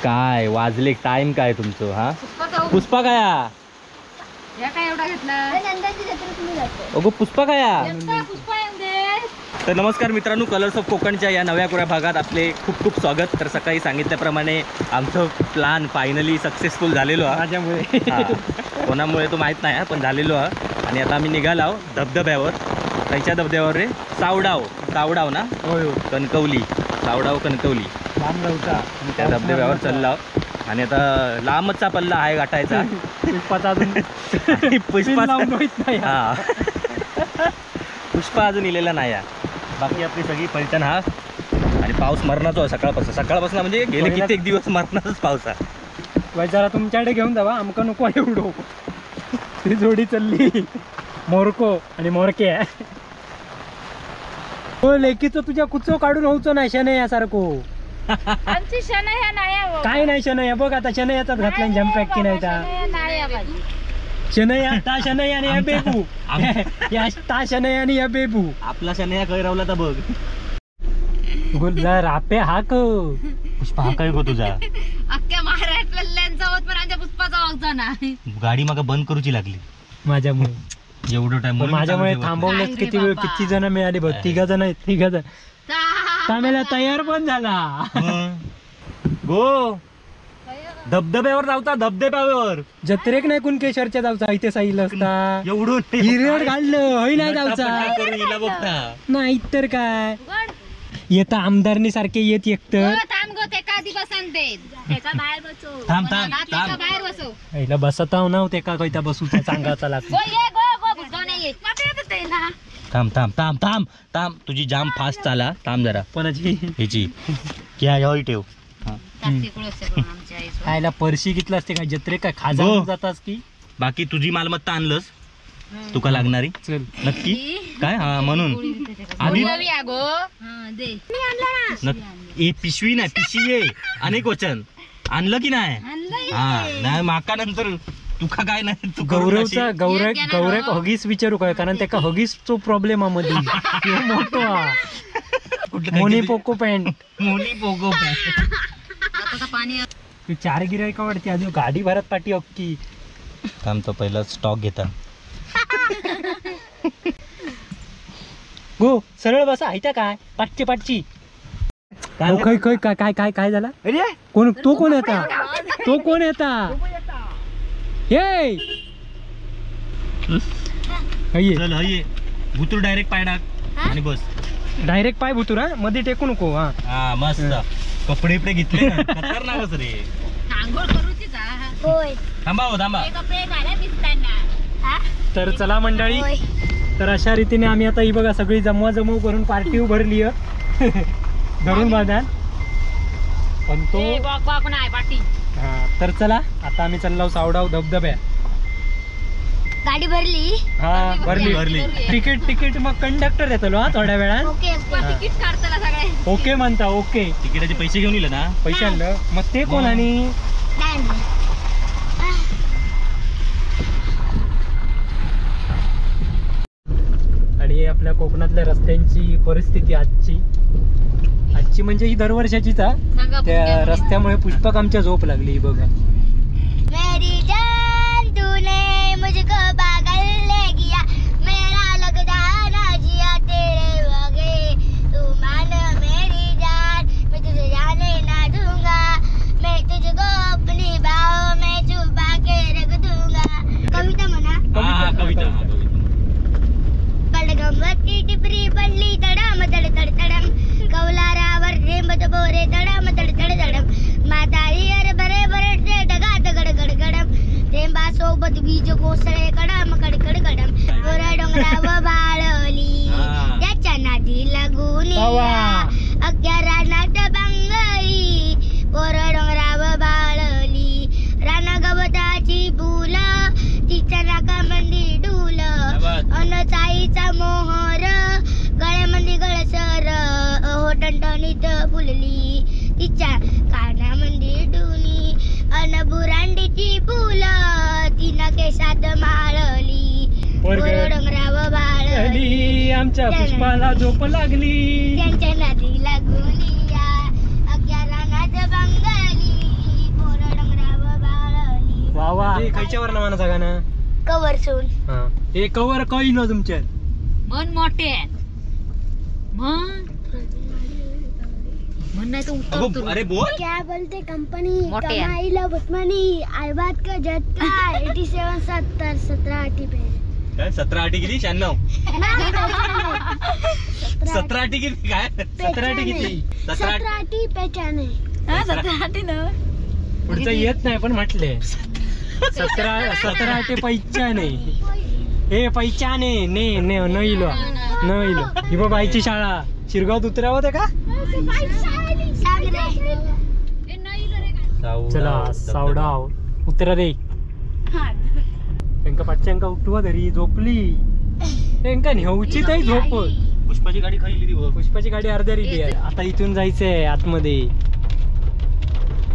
काय वाजले टाइम काय तुमचं? हा पुष्पा काय काय एवढा घेतला? अगो पुष्पा काय. तर नमस्कार मित्रांनो, कलर्स ऑफ कोकणच्या या नव्या कोऱ्या भागात आपले खूप खूप स्वागत. तर सकाळी सांगितल्याप्रमाणे आमचं प्लॅन फायनली सक्सेसफुल झालेलो आहे. माझ्यामुळे, कोणामुळे तो माहीत नाही पण झालेलो आहे. आणि आता आम्ही निघालो धबधब्यावर. त्यांच्या धबधब्यावर रे सावडाव, सावडाव ना, कणकवली, सावडाव कणकवली त्या धबधब्यावर चाललो. आणि आता लांबचा पल्ला आहे गाठायचा. पुष्पा हा पुष्पा अजून इलेला नाही. बाकी आपली सगळी पलटण हा. आणि पाऊस मरणाचो आहे सकाळपासून. सकाळपासून म्हणजे गेले कित्येक दिवस मरणाचाच पाऊस आहे. जरा तुमच्याकडे घेऊन जावा, आमका नको एवढो. ती जोडी चालली मोरको आणि मोरके. हो लेकीचं तुझ्या कुचो काढून होऊचो नाही शनया सारखो. आमची शनया नाही काय नाही शनया बघ आता शनयाचाच घातला जम्पॅक की नाही ता शनया ता शनया आणि या बेबू या ता शनया आणि या बेबू. आपला शनया काय रावला तर बघ गुल्ला रापे हाक पुष्पा हा काय गो तुझा अख्ख्या महाराष्ट्रातल्यांचा होत पण आमच्या पुष्पाचा वागचा नाही. गाडी मागा बंद करूची लागली माझ्यामुळे. एवढं टाइम माझ्यामुळे थांबवलंच किती वेळ. किती जण मिळाली बघ, तिघा जण आहेत. तिघा जण तामेला तयार पण झाला. गो धबधब्यावर जावता, धबधब्यावर जत्रेक नाही कुणकेश्वरच्या जावचा इथे साईल असता एवढं हिरड काढलं होय नाही जावचा नाही तर काय येता आमदारनी सारखे येत एकतर. हिला बसत ना ते का कयता बसूचा चांगाचा लागतो. थांब थांब थांब थांब थांब, तुझी जाम फास्ट चाला. थांब जरा कोणाची ह्याची क्या ह्यो ठेव. खायला परशी घेतला असते काय जत्रे काय खाजा जातास की. बाकी तुझी मालमत्ता आणलंस तुका लागणारी चल नक्की काय हा म्हणून आधी ए पिशवी नाही पिशी ये अनेक वचन आणलं की नाही. हा नाही माका नंतर तुका काय नाही. तू गौरवचा गौरव गौरव हगीस विचारू काय, कारण त्याका हगीसचो प्रॉब्लेम आहे मध्ये मोठो. मोनी पोको पॅन्ट, मोनी पोको पॅन्ट. तू चार गिरायका वाटते अजून गाडी भरत पाठी अक्की. थांब तो पहिला स्टॉक घेता. गो सरळ बसा. ऐता काय पाटची पाटची खय खय काय काय काय काय झाला? कोण तो कोण येता तो कोण येता? ये चल हये भुतूर डायरेक्ट पाय टाक आणि बस. डायरेक्ट पाय भुतूर हा मध्ये टेकू नको. हा हा मस्त कपडे इपडे घेतले ना, खतरनाकच रे. आंघोळ करूचीच. होय थांबा हो थांबा. कपडे घाला दिसताना. तर चला मंडळी, तर अशा रीतीने आम्ही आता ही बघा सगळी जमवा जमव करून पार्टी उभारली आहे धरून बांधा. पण तो पार्टी. हा तर चला आता आम्ही चाललो सावडाव धबधब्या. गाडी भरली? हा भरली भरली. तिकीट तिकीट मग कंडक्टर देतलो हा थोड्या वेळात. ओके तिकीट काढताना सगळे ओके म्हणता. ओके तिकिटाचे पैसे घेऊन येईल ना? पैसे आणलं मग ते कोण आणि आणि आपल्या कोकणातल्या रस्त्यांची परिस्थिती आजची आजची म्हणजे ही दरवर्षाचीच हा. त्या रस्त्यामुळे पुष्पक आमच्या झोप लागली बघा. मेरी जान तूने मुझको पागल ले गया, मेरा लगदा ना जिया तेरे बगैर, तू मान मेरी जान मैं तुझे जाने ना दूंगा, मैं तुझको अपनी बाहों में छुपा के रख दूंगा. कविता म्हणा. हा कविता. कडगंबती टिपरी पडली तडाम तड तड तडम, कौलारावर रेंबत बोरे तडाम तड तड तडम, मातारी अर बरे बरे डगात गड गड गडम, रेंबा सोबत बीज कोसळे कडाम कड कड कडम, गोरा डोंगराव बाळली त्याच्या नादी लागून अख्ख्या रानात बांगली, गोरा डोंगराव बाळली राना गवताची फुल तिच्या नाकामंदी डुल, अन चाईचा मोहर गळ्यामंदी गळसर, अहो टणटणीत फुलली तिच्या कानामंदी डुनी, अन बुरांडीची फुल तिनं केसात माळली, गोर डोंगराव लागली, आमच्या पुष्पाला झोप लागली. त्यांच्या नादी लागुनिया अख्ख्या रानात बंगली, पोरं डोंगरावर बाळली. वा वा. खयच्या वर्णमानाचा गाणं? कवर सून. हे कवर कळी ना तुमच्या मन मोठे मन मन नाही तर उत्तर. अरे बोल. क्या बोलते कंपनी कमाईला भुतमनी, आई बात का झटका 87 70 17 आठी पे. काय 17 आठी किती? 96. 17 आठी किती? काय 17 आठी किती? 17 आठी पहचाने. 17 आठी ना पुढचं येत नाही पण म्हटले 17 आठी पैचाने. ए पैचाने ने ने न इलो न इलो. ही बघ बाईची शाळा शिरगावात उतरावं का? चला सावडाव उतरा रे. त्यांका पाटच्यांका उठवा तरी झोपली. त्यांका नेऊची तरी झोप. पुष्पाची गाडी खाली ती. पुष्पाची गाडी अर्ध्या रिली आहे. आता इथून जायचंय आतमध्ये.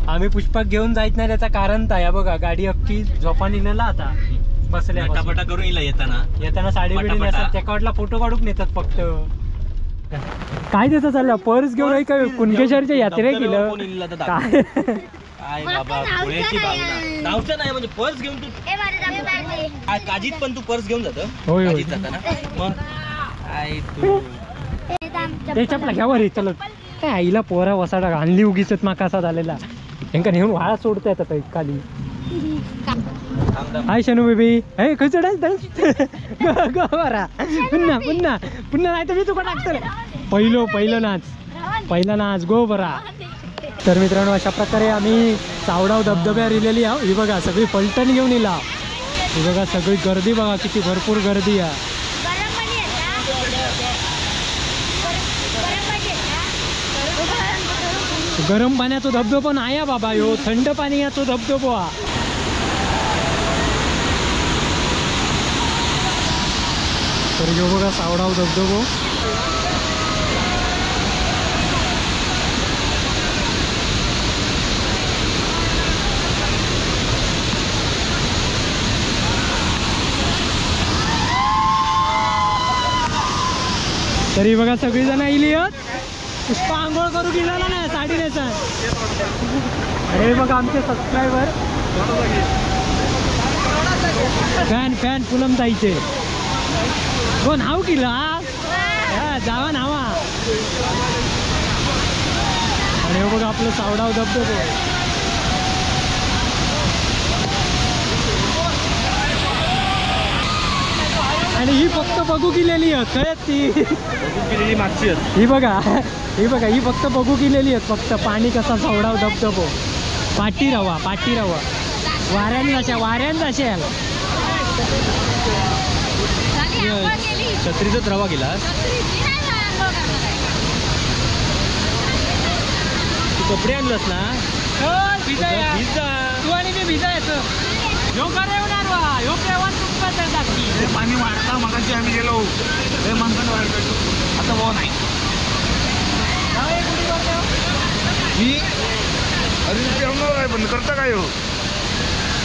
आम्ही पुष्पाक घेऊन जायच नाही त्याचा कारण काय बघा, गाडी अख्खी झोपा निघाला आता बसल्या. पटापटा करून येईल येताना. येताना साडी बिडी नेसतात, त्याकडला फोटो काढून नेतात फक्त. काय त्याचं चाललं? पर्स घेऊन आहे काय कुणकेश्वरच्या यात्रे केलं काय? काय बाबा पुण्याची भावना धावचं नाही म्हणजे पर्स घेऊन तू काजीत पण तू पर्स घेऊन जातो. काजीत जाताना मग काय तू ते चपला घ्यावर रे. चल काय आईला पोरा वसाडा आणली उगीच माका असा झालेला. त्यांका नेऊन वाळा सोडता येतात खाली. हाय शनू बेबी. हे खयचो डान्स डान्स बरा. पुन्हा पुन्हा पुन्हा नाही तर मी तुका टाकतो. पहिलो पहिलं नाच पहिला नाच गो बरा. तर मित्रांनो अशा प्रकारे आम्ही सावडाव धबधब्यावर इलेली आहो. ही बघा सगळी पलटण घेऊन इला. ही बघा सगळी गर्दी बघा किती भरपूर गर्दी आहे. गरम पाण्याचा धबधबो नाही बाबा ह्यो, थंड पाण्याचा धबधबो हा. तर ह्यो बघा सावडाव धबधबो. तरी बघा सगळीजण आली आहेत. पुष्पा आंघोळ करू गेला ना साडी नेसा. अरे बघा आमचे सबस्क्रायबर फॅन फॅन पूनम ताईचे. हो नाव केला जावा नावा. आणि बघा आपलं सावडाव धबधबो. आणि ही फक्त बघू गेलेली आहे कळत ती गेलेली मागची. ही बघा ही बघा ही फक्त बघू गेलेली आहेत फक्त. पाणी कसा सावडाव धबधबो. पाटी रवा पाटी रवा वाऱ्यान जाशा वाऱ्यान जाशाल. छत्रीचाच रवा गेला. तू कपडे आणलंस ना? तू आणि मी भिजायचं. पाणी वाढता मगाशी आम्ही गेलो हे माणसाने वाढतो आता भाऊ नाही मी. अरे पेवणार आहे बंद करता काय हो?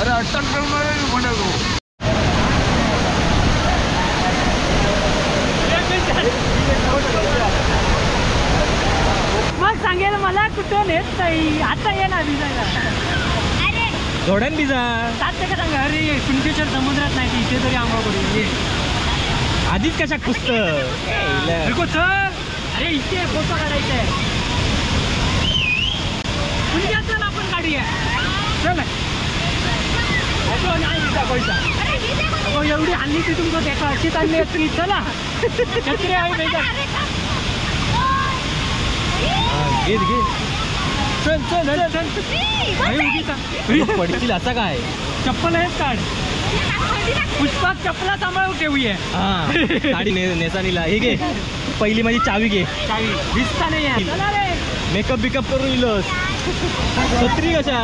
अरे अट्टन पेवणार आहे म्हणाल. मग सांगेल मला कुठं नेत नाही आता ये ना भिजायला. जोड्यान भिजा सात का सांगा. अरे कुणकेश्वर समुद्रात नाही इथे तरी आंघोळ करू ये. आधीच कशा कुस्त. चल अरे इथे फोटो काढायचा आहे. चल आपण काढूया. चल नाही एवढी आणली ती तुमचं त्याका अशीच आणली असती. चला छत्री आहे घे घे चल चल चल चल. पडशील असा काय? चप्पल आहेच काढ. पुष्पा चप्पला सांभाळून ठेवूया. साडी नेसानीला हे घे. पहिली माझी चावी घे. चावी दिसता नाही. मेकअप बिकअप करून इलस. छत्री कशा?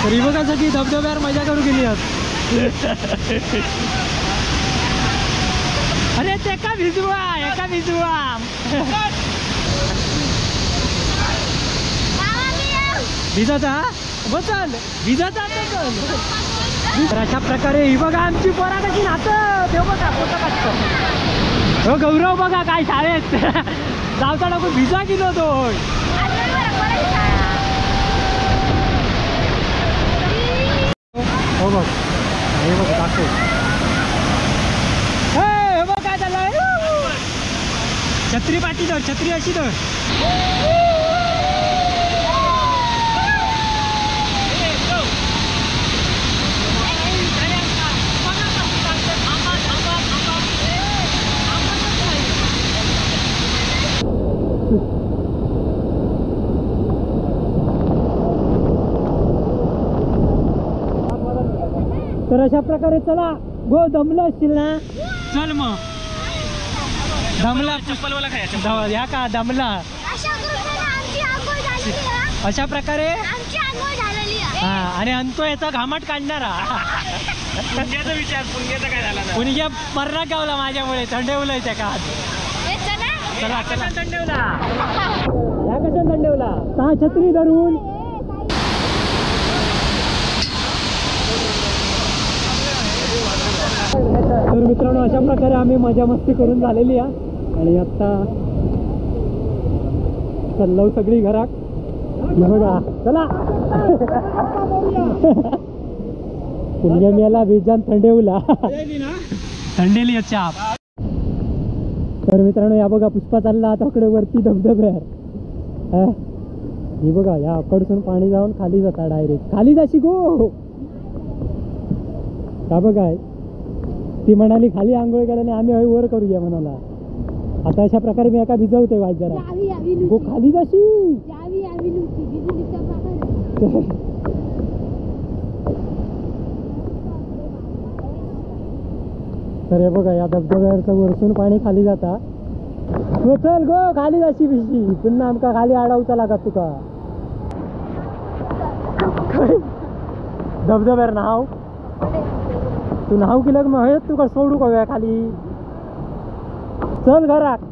तरी बघा सगळी धबधब्यावर मजा करू गेली आज. अरे ते भिजवा एका भिजवा भिजाचा बसल भिजाचा चल. तर अशा प्रकारे ही बघा आमची पोरा कशी नाच देव बघा पोटा काढतो. हो गौरव बघा काय शाळेत जावता नको भिजा गेलो तो. हो बघ हे बघ दाखव हे बघ काय झालं. छत्री पाठी धर, छत्री अशी धर. तर अशा प्रकारे चला गो दमलं असशील ना, चल मग दमला चप्पलवाला खायचा ह्या का दमला. अशा प्रकारे हा आणि अंतो याचा घामाट काढणारा. पुणग्याचा विचार, पुणग्याचा काय झाला? पुणग्या मरणा गावला माझ्यामुळे थंडवलंय त्या का. चला चला थंडवला ह्या कशा थंडवला ता छत्री धरून. तर मित्रांनो अशा प्रकारे आम्ही मजा मस्ती करून झालेली आहे आणि आत्ता चाललो सगळी घरात. बघा चला पुणग्या मेला भिजान थंडेवला थंडेली चाप. तर मित्रांनो या बघा पुष्पा चालला आता कडे वरती धबधब्यावर. हे बघा या अकडसून पाणी जाऊन खाली जाता डायरेक्ट खाली जाशी गो. का बघा ती म्हणाली खाली आंघोळ केल्याने आम्ही हय वर करूया म्हणाला. आता अशा प्रकारे मी एका भिजवते वाज जरा गो खाली जाशी. तर हे बघा या धबधब्यावरचं वरसून पाणी खाली जाता. गो चल गो खाली जाशी बिशी पुन्हा आमका खाली अडवचा लागत तुका. धबधब्यावर नाव तू नाव केलं मग हेच तुका सोडू का खाली. चल घरात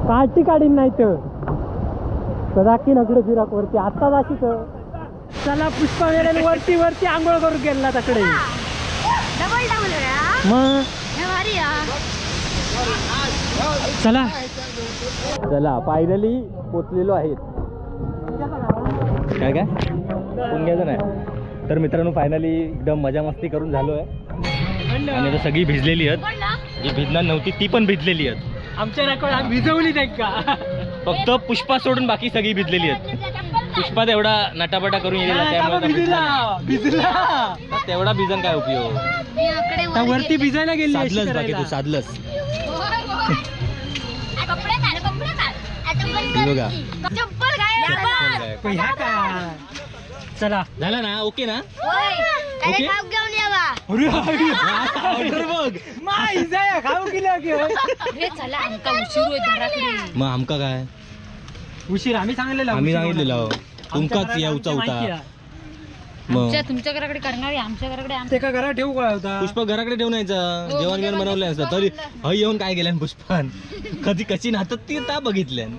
पार्टी काढीन नाही तर दाखीन अकडे फिराक वरती आत्ता जाशी तर. चला पुष्पा वेळेने वरती वरती आंघोळ करून गेला तकडे मग. चला चला फायनली पोचलेलो आहेत. काय काय पुण्याचं नाही. तर मित्रांनो फायनली एकदम मजा मस्ती करून झालो आहे आणि आता सगळी भिजलेली आहेत. जी भिजणार नव्हती ती पण भिजलेली आहेत. आमच्या रेकॉर्ड भिजवली नाही का फक्त पुष्पा सोडून बाकी सगळी भिजलेली आहेत. पुष्पा तेवढा नटापटा करून येईल भिजला तेवढा भिजन काय उपयोग. वरती भिजायला गेली साधलंच बाकी तू साधलंच. चला झाला ना ओके ना. मग आमका काय उशीर आम्ही सांगितलेलं आम्ही सांगितलेलं तुमकाच येऊचा होता. तुमच्या घराकडे करणार आमच्या घराकडे एका घरात ठेवू काय होता पुष्पा घराकडे ठेवून यायचं जेवण बिवण बनवलं असतं तरी हय येऊन काय गेल्यान पुष्पान कधी कशी नाचत ती ता बघितल्यान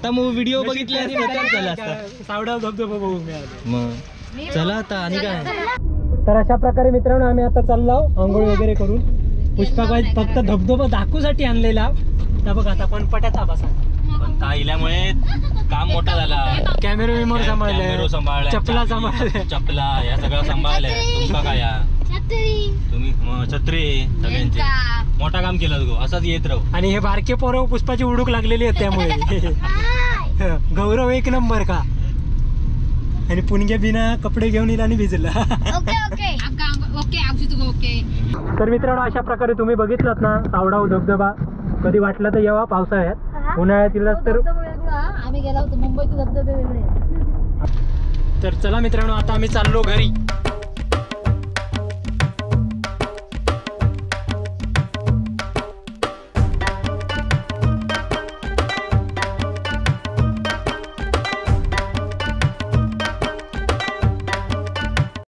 ता मग व्हिडिओ बघितले असता झाला असता सावडा धबधबा बघू मिळाला मग. चला आता आणि काय. तर अशा प्रकारे मित्रांनो आम्ही आता चाललो आंघोळ वगैरे करून. पुष्पाबाई फक्त धबधबा दाखवूसाठी आणलेला. त्या बघ आता पण पटाचा बसा पण ता इल्यामुळे काम मोठा झाला. कॅमेरा विमोर सांभाळले, चपला सांभाळल्या, चपला या सगळं सांभाळल्या. तुमका काय तुम्ही छत्री सगळ्यांचे मोठा काम केलं गो. असाच येत राहू. आणि हे बारके पोरं पुष्पाची उडूक लागलेली आहे त्यामुळे गौरव एक नंबर का. आणि पुणग्या बिना कपडे घेऊन येईल आणि भिजला. तर मित्रांनो अशा प्रकारे तुम्ही बघितलात ना सावडाव धबधबा. कधी वाटलं तर यावा पावसाळ्यात, उन्हाळ्यातीलच तर आम्ही गेला होतो मुंबईत धबधबे वेगळे. तर चला मित्रांनो आता आम्ही चाललो घरी.